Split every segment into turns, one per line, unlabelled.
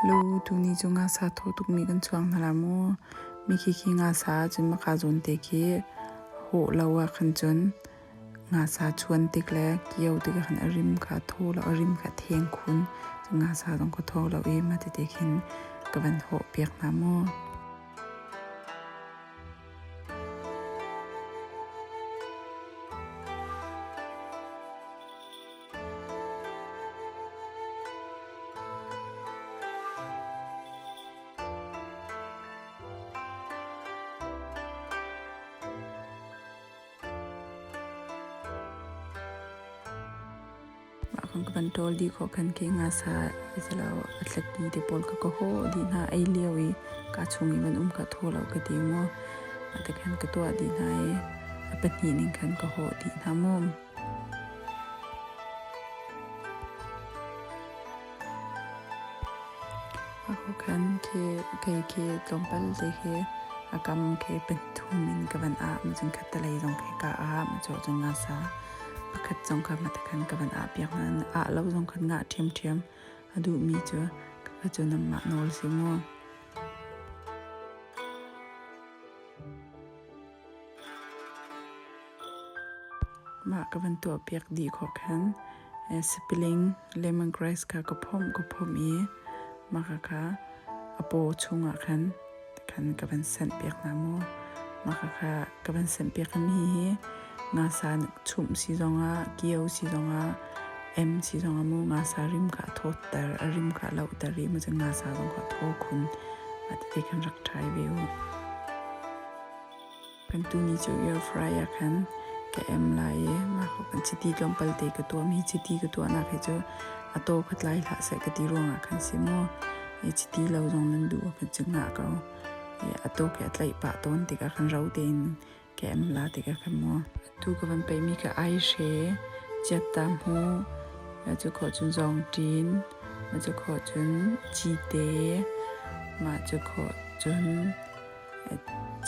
Hello, tuni cu ngasa thaw tukmi kan chuang hna la maw? Mikhi khi ngasa ahcun maka zawn te khi hawh lo ah khan cun ngasa chuan tik le kio tik ah khan a rim kha a thaw lo, a rim kha a theng khun. Cun ngasa zong ka thaw lo i mah tete khin ka van hawh piak hna mu. Mah kong ka van ṭawl dih khawh khan khi ngasa asilo a tlaki te pawl kha ka hawh dih hna. Ei lio i kaa chung i van um kha thaw lo ka ti mu. Mah ti khan ka tuah dih hna i a pahnih ning khan ka hawh dih hna mu. Mah ko khan khi kei khi tlawmpal te khi a kam khi pathum in ka van ah macun khattelei zong khi ka ah macaw cun ngasa pakhat zong kha matakhan ka van ah piak nain ah lo zong khan ngah ṭhiamṭhiam a duhmi cu ka cu nanmah nawl si mu. Mah ka van tuahpiak dih khawh khan sipiling lemongrass kha ka phomh ka phomh i mah khakha a paw chungah khan khan ka van senhpiak hna mu. Mah khakha ka van senhpiak mi hi ngasa chumh si zongah kio si zongah em si zongah mu ngasa rim kha a thawtter a rim kha a lohter i macu ngasa zong kha a thaw khun. Mah tete khan rak ṭhai ve u. Kan tuni cu air fry ah khan ka em lai i mah ko kan chiti tlawmpal te ka tuahmi chiti ka tuahnak hi cu a taw kha tlai hlah seh ka ti ruangah khan si mu. I chiti lo zong nan duh ahkhan cu ngah ko. I a taw khi a tlaih pah tawn tikah khan ro tein ka em la tikah khan mu. Atu ka van peihmi kha aihre, chiatta hmu, cu khawh cun zawngṭin, mah cu khawh cun cite, mah cu khawh cun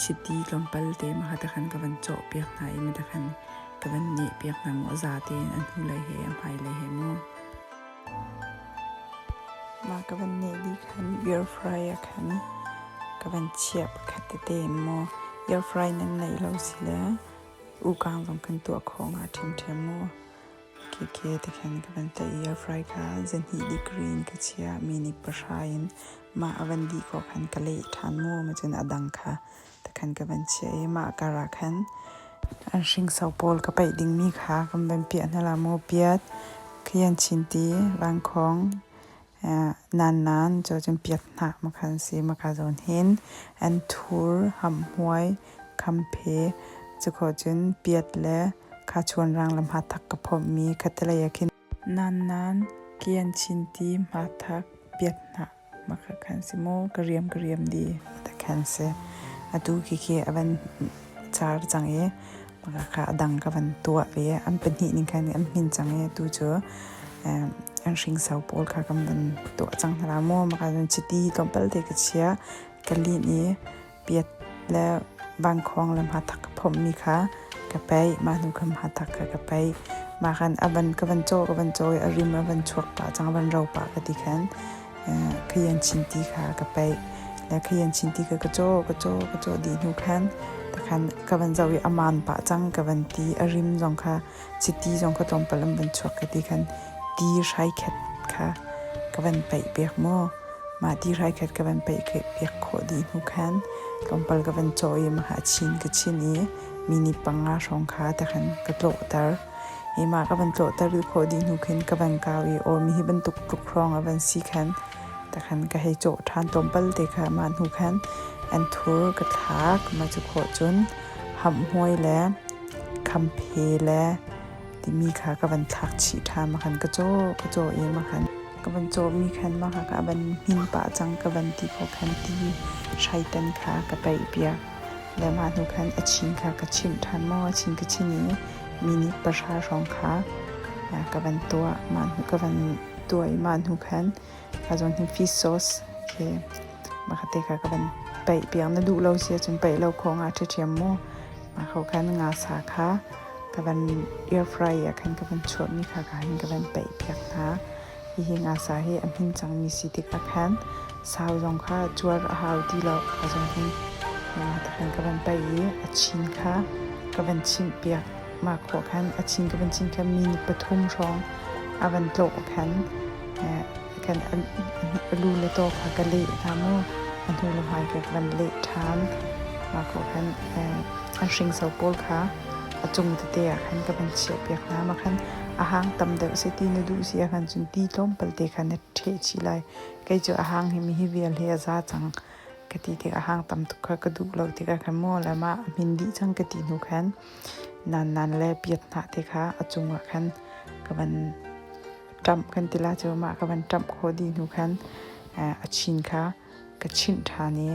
Chiti tlawmpal te mah kha khan ka van cawhpiak hna i mah khan ka van nehpiak hna mu a za tein a hnulei he a hmailei he mu. Mah ka van neh dih khan air fry ah khan ka van chiah pakhat tete in mu. Air fry nan neih lo si le ukang zong kan tuah khawh hnga ṭhiamṭhiam mu. Khikhe tikhin ka van tlaih i air fry kha zahnih degree in ka chiah. Mi nih pahra in mah a van dih khawh khan ka leh ṭhan mu. Macun a dang kha takhan ka van chiah i mah kar ah khan an hringso pawl ka paih dingmi kha kan van piah hna la mu. Piat, khian chinti, vangkhawng, nan nan cu cun piat hna makhan si maka zawn hin an thur hamhmuai khamphe cu khawh cun piat le kha chuanrang le hmathak ka phomhmi khattelei ah khin nan nan kian chinti hmathak piat hna maka khan si mu ka riam ka riam di ta khan si atu khi khi avan char cang i maka kha adang ka van tuah ve an pahnih ning khan an hmin cang i atu cu an hringso pawl kha kan van tuah cang hna la mu maka cun chiti tlawmpal te ka chia ka lin i piat le vangkhawng le hmathak ka phomhmi kha ka peih mah hnu khan hmathak kha ka peih mah khan a van ka van caw ka van caw i a rim a van chuak pah cang a van ro pah ka ti khan khayan chinti kha ka peih le khayan chinti kha ka caw ka caw ka caw dih hnu khan takhan ka van zoh i a maan pah cang ka van ti a rim zong kha chiti zong kha tlawmpal an van chuak ka ti khan ti hrai khat kha ka van paih pek mu mah ti hrai khat ka van paih piak khawh dih hnu khan tlawmpal ka van cawh i mah chin ka chin i minute panga hrawng kha takhan ka tlawhter i mah ka van tlawhter khawh dih hnu khin ka van kau i aw mi hi bantuk tluk hrawng a van si khan takhan ka hei cawh ṭhan tlawmpal te kha mah hnu khan an thur ka thlak mah cu khawh cun hamhmuai le khamphe le timi kha ka van thlak chih ṭhan ma khan ka caw ka caw i ma khan ka van cawmi khan ma kha ka van hmin pah cang ka van ti khawh khan ti hraitan kha ka paih piak le mah hnu khan a chin kha ka chimh ṭhan maw a chin ka chin i minute pahra hrawng kha ka van tuah mah hnu ka van tuah i mah hnu khan ka zawn hin fish sauce khi mah kha te kha ka van paih piak na duh lo si ahcun paih lo khawh nga ṭhiaṭhiam mu mah kho khan nga sa kha ka van air fry ah khan ka van chuahmi kha ka hin ka van paih piak hna. Hihi ngasa hi a hmin cangmi si tikah khan sau zong kha cuar a hau ti lo. Kha zong hin khan ka van paih i a chin kha ka van chimhpiak. Mah khawh khan a chin ka van chin kha minute 3 hrawng a van tlawh khan khan a lu le taw kha ka leh hna mu. A hnu le hmai ka van leh ṭhan. Mah khawh khan an hringso pawl kha a cung tete ah khan ka van chiahpiak hna. Mah khan a hang tam deuh seh ti na duh si ahkhan cun ti tlawmpal te kha na ṭheh chih lai. Kei cu a hang hi mi hi vial hi a za cang ka ti tikah a hang tam tuk kha ka duh lo tikah khan maw le mah a hmin dih cang ka ti hnu khan nan nan le piat hnah te kha a cungah khan ka van ṭamh kan ti la cu mah ka van ṭamh khawh dih hnu khan a chin kha ka chinh ṭhan i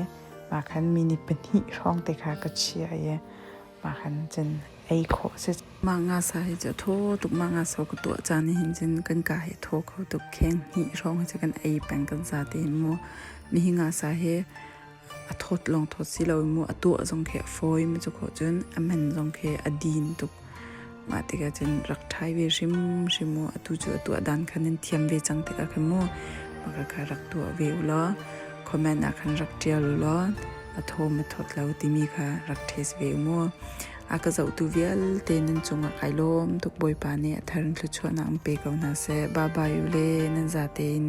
mah khan minute 2 hrawng te kha ka chiah i mah khan cun ei khawh a si. Mah ngasa hi cu a thaw tuk. Mah ngasa ka tuah caan ah hin cun kan kaa hi a thaw kho tuk. Kheng hnih hrawng hi cu kan ei peng kan za tein mu. Nihin ngasa hi a thawt lawng thawt si loin mu a tuah zong khi a fawi mu cu khawh cun a man zong khi a din tuk. Mah tikah cun rak ṭhai ve hrimhrim mu. Atu cu a tuah dan kha nan thiam ve cang tikah khan mu mah kha rak tuah ve u law comment ah khan rak ṭial u law a thaw ma thawt lo timi kha rak test ve u mu. A ka zohtu vialte nan cungah kai lawm tuk. Bawipa nih a thar in thluachuahnak in pe ko hna seh. Bye bye u le nan zate in.